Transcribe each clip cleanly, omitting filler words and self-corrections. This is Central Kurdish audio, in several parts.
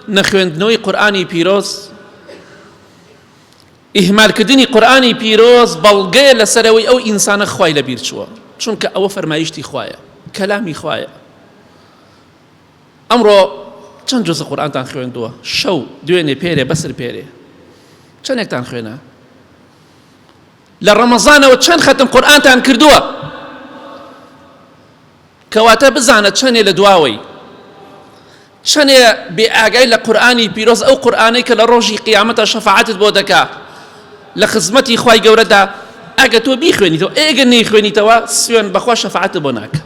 نەخوێندنەوەی قورئانی پیرۆز ئیهمالکردنی قورئانی پیرۆز بەڵگەیە لەسەرەوەی ئەو ئینسانە خوای لەبیر چووە چونکە ئەوە فەرمایشتی خوایە کەلامی خوایە ئەمڕۆ چەند جزء قورئانتان خوێندووە شەو دوێنێ پێرێ بەسر پێرێ چەندێکتان خوێنا لە ڕەمەزانەوە چەند خەتم قورئانتان کردووە کەواتە بزانە چەنێ لە دواوەی چەنێ بێ ئاگای لە قورئانی پیرۆز ئەو قورئانەی کە لە ڕۆژی قیامەتە شەفاعەتت بۆ دەکا لە خزمەتی خوای گەورەدا ئەگە تۆ بیخوێنیتەوە ئێگە نەیخوێنیتەوە سوێن بەخوا شەفاعەتت بۆ ناکە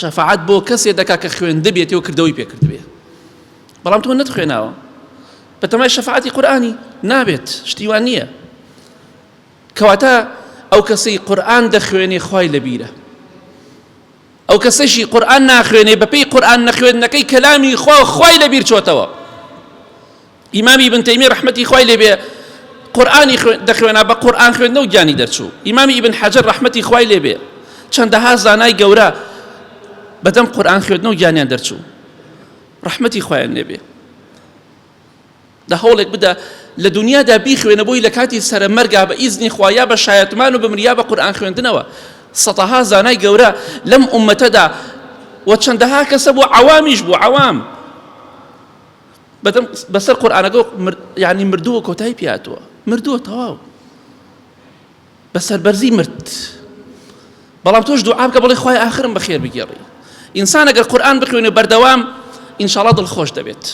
شەفاعەت بۆ کەسێ دەکا کە خوێندبێتی و کردەوەی پێکردبێ بەڵام تۆ نەتخوێناوە بەتەمای شەفاعەتی قورئانی نابێت شتیوان نییە کەواتە ئەو کەسەی قورئان دەخوێنێ خوای لەبیرە ئەو کەسەشی قورئان ناخوێنێ بەپێی قورئان نەخوێندنەکەی کەلامی خوا و خوای لەبیر چۆتەوە ئیمامی ئیبن تەیمیە ڕەحمەتی خوای لێبێ قورئانی دەخوێنا بە قورئان خوێندنەوە گیانی دەرچوو ئیمامی ئیبن حەجەر ڕەحمەتی خوای لێبێ چەندەها زانای گەورە بەدەم قورئان خوێندنەوە گیانیان دەرچوو ڕەحمەتی خوایان لێبێ دە هەوڵێک بدە لە دونیادا بیخوێنە بۆی لە کاتی سەرە مەرگا بە ئیزنی خوا یا بە شایەتمان و بمری یا بە قورئان خوێندنەوە سەتەها زانای گەورە لەم ئومەتەدا و چەندەها کەسە بوو عەوامیش بوو عەوام بەدەم بەسەر قورئانەکە یعنی مردووە کۆتایی پیاتوە مردووە تەواو بە سەربەرزی مرد بەڵام تۆش دوعا بکە بڵێ خوای ئاخرم بەخێر بگێڕی ئینسان ئەگەر قورئان بخوێنێ بەردەوام ئینشاڵڵا دڵخۆش دەبێت.